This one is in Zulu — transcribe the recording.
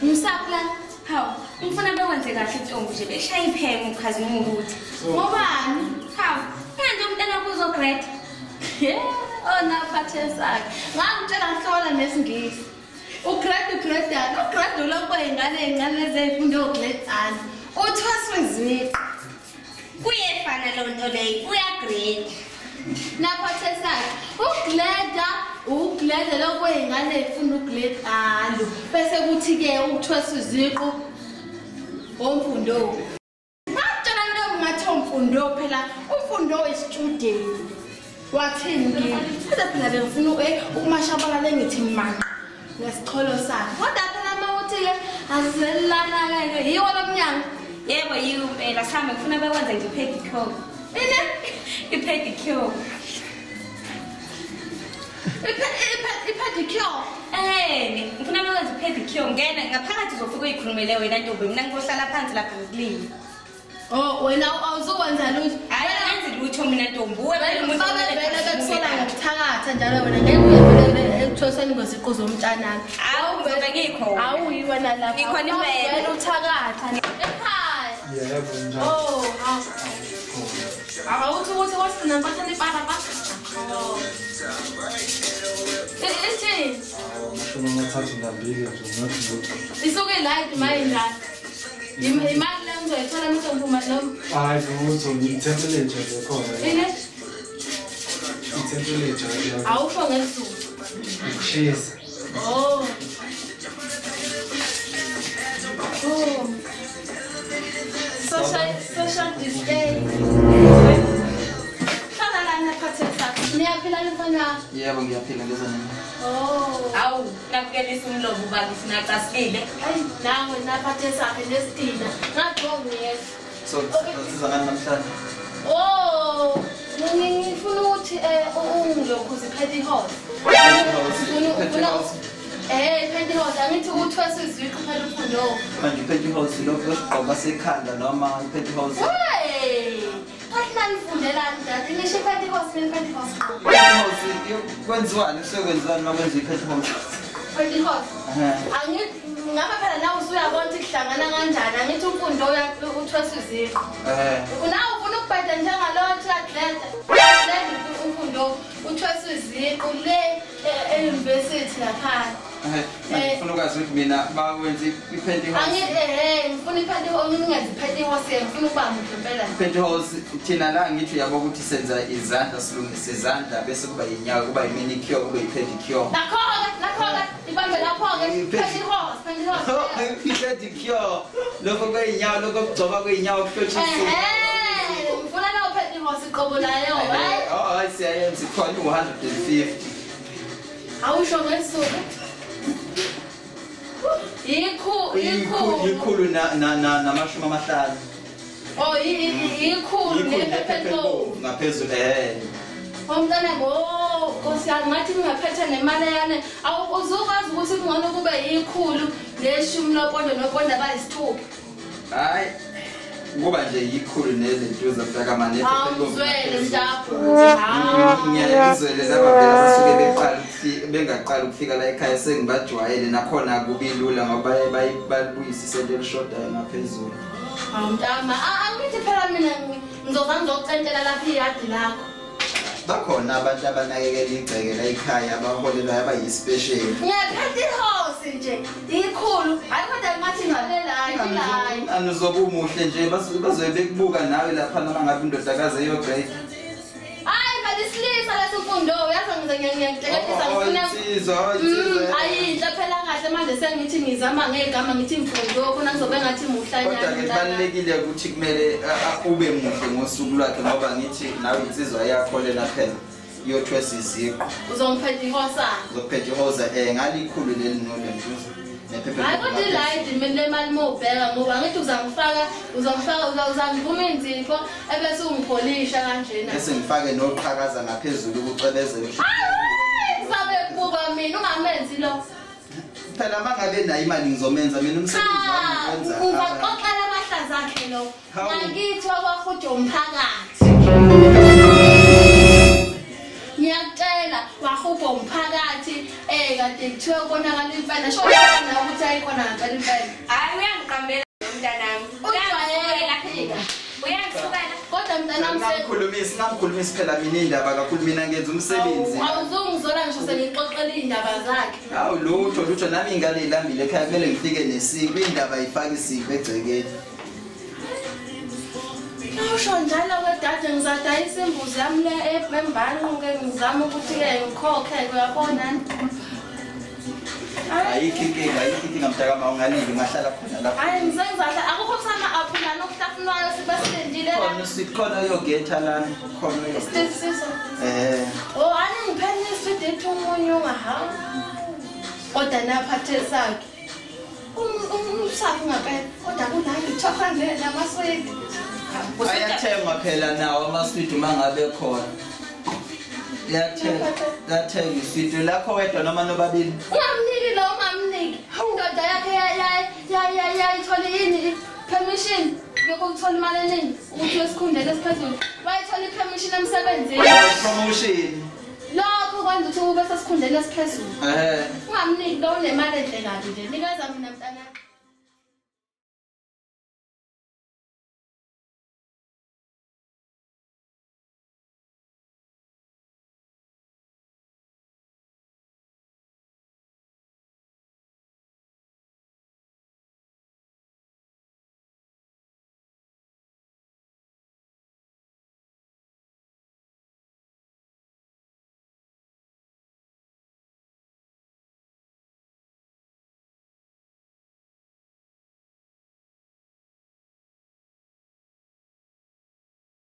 Ngisapla. Hawu, ngifuna bekwenze kahle intombi nje beshaya iphemu ukhazimulo ukuthi. Ngobani? Hawu, manje umntana kuzo grade. Yeah, ona phathe sakhe. Ngangitshela ngihlola nesiNgisi. Ugrade ugrade ugrade lokho ingane ingane ezifunda ugrade ani. Uthwaswe iziqu. Kuyefana lo nto leyo, uyagrade. Naphathe sakhe. Ugleda, ugleda lokho ingane ifunda ugrade alo. Bese kuthi ke ukuthwaswa iziqu omfundo. Ngakutshela nto ngathi umfundo phela, umfundo isitudent. Wathini ke? Kodwa phela bengifuna ukumashabalala ngithi manqa ngesicholo sakhe. Kodwa phela mawuthi ke asizelana ke yiwo lomnyango. Yebo yiwo impela sihambe ngifuna bekwenze nje pedicure. Ine? I-pedicure. I-pedicure? Eh, ngifuna bekwenze i-pedicure. Ngena ngaphakathi uzofika uyikhulumele wena ntombi, mina ngizohlala phansi lapha ngikulinde. Oh, wena awuzokwenza lutho. Hayi, angenzi lutho mina ntombi. Uwe phela umuntu vele bekusola ngokuthakatha njalo wena ngeke uye vele ekuthoseni kweziqu zomntanami. Awu ngizobe ngikhona. Awuyi wena lapha. Ngikhona impela. Vele uthakatha. Ekhaya. Yebo njalo. Oh, hawu. Awuthi ukuthi wasigcina mpathana ipara pa. Oh. Ithi. 32 nje ngathi lutho. Isuke light mayinjani? Imali le ngizoyithola mase ngiphuma noma? Hayi lutho, i-temperature nje khona. Ine? I-temperature. Awusho ngesiZulu. Ukushisa. Oh. Oh. Social distance. Hlala lana phathe sakho. Niyaphila mfana? Yebo ngiyaphila ngezwa nini. Oh. Awu, nakukelisa umlomo ubaba sinacasikile. Ayi, nawe naphathe sakhe nesitina. Ngathi ngiyeza. So, siza ngani namhlanje? Oh, ngifuna ukuthi ungilokhu ziphethe-hose. Ufuna pantyhose angithi uthwesa iziqu phela umfundo. Manje pantyhose lokho esigqoka sekhanda noma pantyhose? Hey! Kathi nanifundelani dade ngisho pantyhose mina pantyhose. Pantyhose kwenziwani kusekwenziwani uma kwenziwa i-pantyhose? Pantyhose. Angithi ngabe phela nawe usuyabona ukuthi kuhlangana kanjani angithi umfundo uthwesa iziqu. Nawe ufuna ukubheda njengalowo uyagleda. Uyagleda umfundo uthwesa iziqu le e-university laphana. Ngifuna ukwazi ukuthi mina bakwenza i-pantyhose. Angithi ngifuna i-pantyhose ngingenza i-pantyhose ngifuna ukuba muhle impela. I-pantyhose thina la ngithi uyabo ukuthi senza izandla silungise izandla bese kuba inyawo kuba i-manicure kuba i-pedicure. Nakho-ke ibambe lapho-ke pantyhose pantyhose. I-pedicure lokho kweyinyawo lokho kugcoba kweyinyawo kuhlotshisiwe. Ngifuna lawo pantyhose iqobo layo hayi. Oh hayi siyayenza ikhona u-150. Awusho ngesiZulu. Ikhulu namashumi amahlanu. Oh, ikhulu nephepha elibomvu. Ngaphezulu Umntana ngo Nkosi yami ngathi ngingaphetha nemali yane. Awu uzukwazi ukuthi kungcono kube ikhulu neshumi lopondo nopondo abayisithupha. Hayi kuba nje ikhulu nezinto zafaka manje awuzwele mntapho. Ngiyayizwele laba phela basuke beqala bengaqala ukufika la ekhaya sengibajwayele nakhona kubi lula ngoba bayibuyisa isento elishodayo ngaphezulu. Hawu mntama, angithi phela mina ngizoba ngizocentela lapha iyadi lakho. Bakhona abantu abanakekela igceke la ekhaya abaholelwayo abayi-special. Nge-pantyhose nje ikhulu. Hayi kodwa ngathi ngabe la hayi. Anozoba umuhle nje bazobe bekubuka nawe lapha noma ngabe indodakazi eyo-grade. Hayi phela isilisa lesimfundo uyazi ngiyakuteketisa ngifuna. Insizwa, insizwa. Ayinhle phela kahle manje sengithi ngizama ngegama ngithi imfundo khona kuzobe ngathi muhlanyana. Kodwa ke kubalulekile ukuthi kumele ube muhle ngosuku lwakhe ngoba ngithi nawe insizwa iyakholela phela iyothwesa iziqu. Uzongiphetha ihosa. Uzophetha ihosa ngalikhulu leli nole ntuzo. Hayi kodwa ilayidi mina le mali mawubheka ngoba ngithi uzangifaka uzangivuma inzipho ebese ungipholisha kanjena. Bese ngifake noqhakaza ngaphezulu ukucwebezela. Hayi sabe kuba mina ungamenzi lo. Phela mangabe nayo imali ngizomenza mina umsebenzi wami ngikwenza. Uzaxoxela amahlaza akhe lo. Ngakithi wakwahuja umphakathi. Ngiyakutshela wahubha umphakathi kade kuthiwa konakala impela sho ukuthi ngathi ayikhona ngempela impela. Hayi uyangiqambela mntanami. Ujwayele. Uyangithukela. Kodwa mntanami Singamkhulumisi phela mina indaba kakhulu mina ngenza umsebenzi. Awuzungizola ngisho sengixoxela indaba zakhe. Hawu lutho nami ingane ilambile ekhaya kumele ngifike nesinkwa indaba ifake isinkwa egcekeni. Usho njalo ke dade ngizadayisa imbuzi yami le embani ke ngizama ukuthi ke ngikhokhe uyabona. Ayikho inkinga mntakama ungalili ungahlala khona lapho. Hayi ngizengizahla akukho kusama aphula nokuhlafunwayo sibasilindile la. Khona sweet khona uyogetha lana khona uyogetha. Siso. Oh ani ngipheni isweet ethi umunye ungaha. Kodwa naphathe sakhe. Umsapho ngapela kodwa kunani chocolate namasweet. Ayathengwa phela nawo amaswidi uma ngabe khona. Liyathenga iswidi lakho wedwa noma nobabili. Ungamniki lo ungamniki. Indoda yakhe yayithola yini permission yokuthola imali eningi ukuthi esikhundleni esiphezulu. Wayithola i-permission emsebenzini. Promotion. Lokho kwenza ukuthi ube sesikhundleni esiphezulu. Ungamniki lo unemali enhle kabi nje. Nikeza mina mntanami.